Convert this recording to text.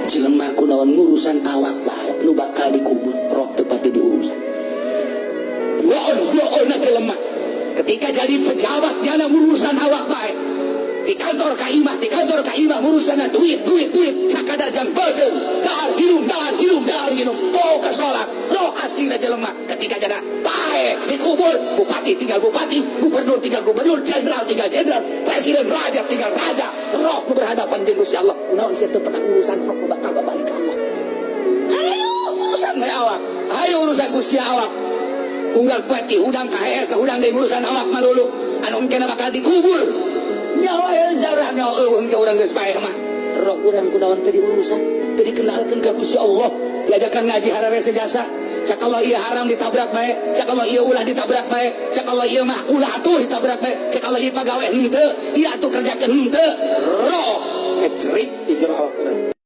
Jelema kunaon ngurusan awak bae nu bakal dikubur, roh teu pati diurusan. Boon boon jelema ketika jadi pejabat jana urusan awak bae, di kantor ka imah, di kantor ka imah, urusan duit, duit, duit, sakadar jang beuteung, dahar minum, dahar minum, dahar minum, poho ka salat. Roh aslina jelema ketika jana paeh, dikubur, bupati tinggal bupati, gubernur tinggal gubernur, jenderal tinggal jenderal, presiden, raja tinggal raja. Roh nu berhadapan dengan Gusti Allah. Kunaon sia teu pernah urusan roh nu bakal balik ka Allah? Ayo urusan we awak, ayo urusan Gusti awak. Unggal poe ti hudang ka hees ka hudang deui urusan awak malulu anu engkena bakal dikubur. Nyawa ya zarah, nyawa eueuh ke urang geus paeh mah. Roh urang kunaon teu diurusan, teu dikenalkeun ka Gusti Allah? Diajakan ngaji hararese jasa. Cak Allah ieu haram, ditabrak bae. Cak Allah ieu ulah, ditabrak bae. Cak Allah ieu mah ulah atuh, ditabrak bae. Cak Allah ieu pagawe henteu, ieu atuh kerjakeun henteu. Roh ngecerik di jero awak urang.